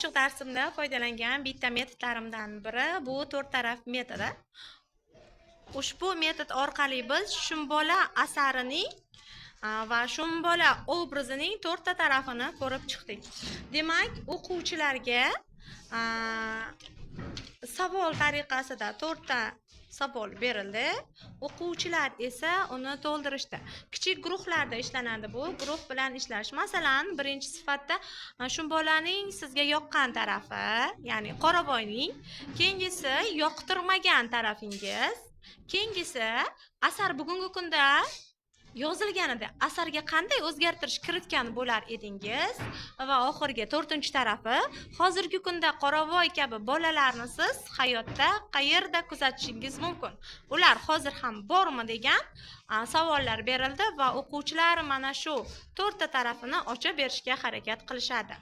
Ochiq darsimda foydalangan bitta metodlarimdan biri bu to'rt taraf metodi. Ushbu metod orqali biz Shumbola asarining va Shumbola obrazining to'rtta tarafini ko'rib chiqdik. Demak, o'quvchilarga savol tariqasida to'rtta savol berildi. O'quvchilar esa uni to'ldirishdi. Kichik guruhlarda ishlanadi bu, guruh bilan ishlash. Masalan, birinchi sifatda Shumbolaning sizga yoqqan tarafi, ya'ni Qoravoyning, keyingisi yoqtirmagan tarafingiz, keyingisi asar bugungi kunda yozilganida asarga qanday o'zgartirish kiritgan bo'lar edingiz va oxirgi to'rtinchi tarafi hozirgi kunda Qoravoy kabi bolalarni siz hayotda qayerda kuzatishingiz mumkin, ular hozir ham bormi degan savollar berildi va o'quvchilar mana shu to'rtta tarafini ochib berishga harakat qilishadi.